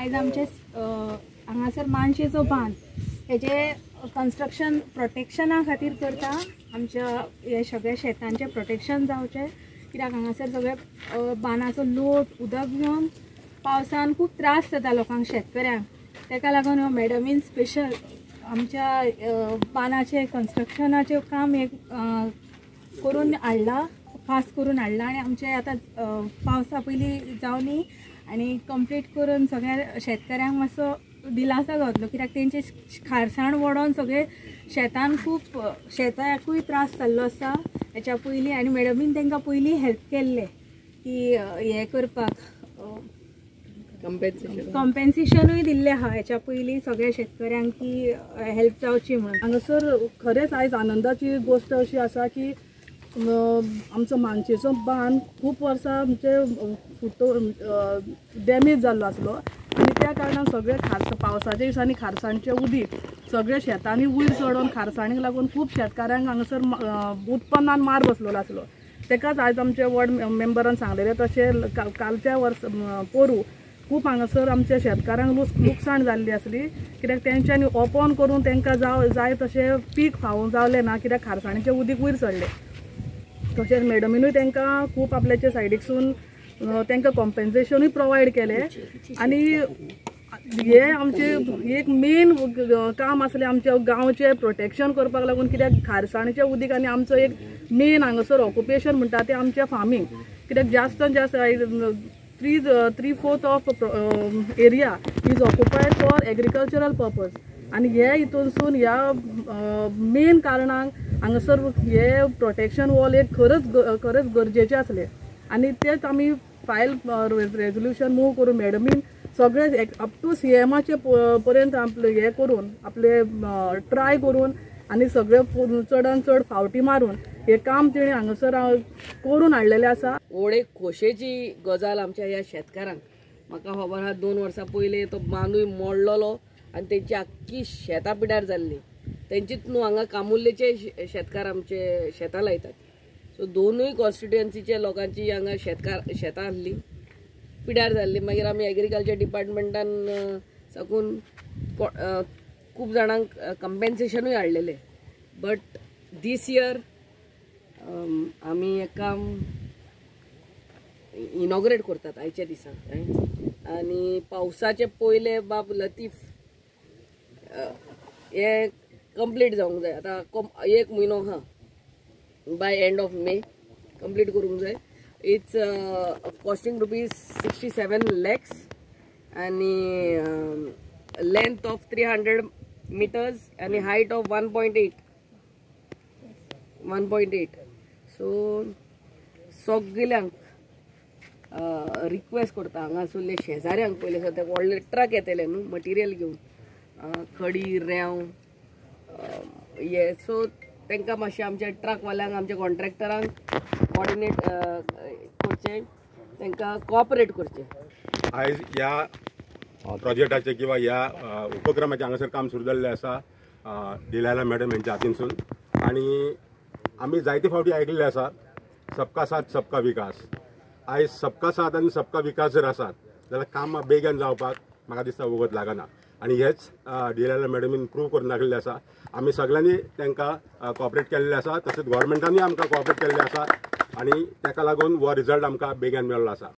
आयज आमचे हांगासर मानशेचो बांद हेजे कन्स्ट्रक्शन प्रोटेक्शना खातीर करता. आमच्या हे सगळ्या शेतांचें प्रोटेक्शन जावचें, कित्याक हांगासर सगळे बांदाचो लोट उदक घेवन पावसान खूब त्रास जाता लोकांक, शेतकऱ्यांक. तेका लागून हो मॅडमीन स्पेशल आमच्या बांदाचें कन्स्ट्रक्शनाचें काम एक करून हाडलां, पास करून हाडलां आनी आमचें आतां पावसा पयलीं जावनी आनी कंप्लीट करून सगळ्या शेतकऱ्यांक मातसो दिलासा गावतलो, कित्याक तेंचे खारसाण वडोन सगळे शेतान खूब शेताकूय त्रास जाल्लो आसा हेच्या पयलीं. आनी मॅडमीन तांकां पयलीं हेल्प केल्लें की हें करपाक कॉम्पेन्सेशनूय दिल्लें आहा हेच्या पयलीं सगळ्या शेतकऱ्यांक की हेल्प जावची म्हणून. हांगासर खरेंच आयज आनंदाची गोश्ट अशी आसा की आमचो मानशेचो बांद खूब वर्सां आमचे फुटो डॅमेज जाल्लो आसलो आनी त्या कारणान सगळे पावसाच्या दिसांनी खारसाणचें उदीक सगळे शेतांनी वयर चडोवन खारसाणीक लागून खूब शेतकारांक हांगासर उत्पन्नान मार बसलेलो आसलो. तेकाच आयज आमचे वॉर्ड मेंबरान सांगलेलें तशें कालच्या वर्स पोरूं खूब हांगासर आमच्या शेतकारांक लुकसाण जाल्ली आसली, कित्याक तेंच्यांनी ओपन करून तांकां जाय तशें पीक फावोंक जावलें ना, कित्याक खारसाणीचें उदीक वयर चडलें. तशेंच मॅडमीनूय तांकां खूब आपल्याच्या सायडीकसून तांकां कॉम्पेन्सेशनूय प्रोवायड केलें. आनी हे आमचें एक मेन काम आसलें आमच्या गांवचें प्रोटेक्शन करपाक लागून, कित्याक खारसाणीचें उदीक आनी आमचो एक मेन हांगासर ऑक्युपेशन म्हणटा तें आमचें फार्मींग, कित्याक जास्तान जास्त 3/4 of area is occupied for agricultural purpose. आनी हे हितूनसून ह्या मेन कारणांक हांगासर हे प्रोटेक्शन वॉल एक खरंच गरजेचें आसलें आनी तेच आमी फायल रेजोल्युशन मूव करून मॅडमीन सगळे अप टू सीएमाचे पर्यंत आपले हे करून आपले ट्राय करून आनी सगळे चडान चड फावटी मारून हे काम तेणी हांगासर करून हाडलेलें आसा. व्हड एक खोशेची गजाल आमच्या ह्या शेतकारांक. म्हाका खबर आहा 2 वर्सां पयलीं तो बांदूय मोडलेलो आनी तेंची आख्खी शेतां पिड्यार जाल्ली. तेंचीच न्हू हांगा कामुर्लेचे शेतकार आमचे शेतां लायतात. सो दोनूय कॉन्स्टिट्युएन्सीचे लोकांची हांगा शेतां आसली, पिड्यार जाल्ली. मागीर आमी एग्रीकल्चर डिपार्टमेंटान साकून खूब जाणांक कंपेन्सेशनूय हाडलेलें. बट these year आमी एक काम इनॉग्रेट करतात आयच्या दिसा. आनी पावसाचे पयले बाब लतीफ हे कंप्लीट जावंक जाय. आतां 1 म्हयनो आहा, by end of May complete करूंक जाय. It's costing ₹67 lakhs आनी लेंथ ऑफ 300 मिटर्स आनी हायट ऑफ 1.8. सो सगल्यांक रिक्वेस्ट करता हांगासरले शेजाऱ्यांक पयले सद्याक व्हडले ट्रक येतले न्हू मटिरियल घेवन, खडी रेंव हे, सो तांकां मातशें आमच्या ट्रकवाल्यांक आमच्या कॉन्ट्रॅक्टरांक कॉर्डिनेट करचें, तांकां कॉपरेट करचें. आयज ह्या प्रोजेक्टाचें किंवा ह्या उपक्रमाचें हांगासर काम सुरू जाल्लें आसा डिलायला मॅडम हेंच्या हातीनसून. आनी आमी जायते फावटी आयकल्लें आसा सबका साथ सबका विकास. आयज सबका साथ आनी सबका विकास जर आसात जाल्यार कामां बेगीन जावपाक म्हाका दिसता वगत लागना आनी हेच डिलायला मॅडमीन प्रूव करून दाखयल्लें आसा. आमी सगळ्यांनी तांकां कॉपरेट केल्लें आसा, तशेंच गव्हर्मेंटानूय आमकां कॉपरेट केल्लें आसा आनी ताका लागून हो रिजल्ट आमकां बेगीन मेळ्ळो आसा.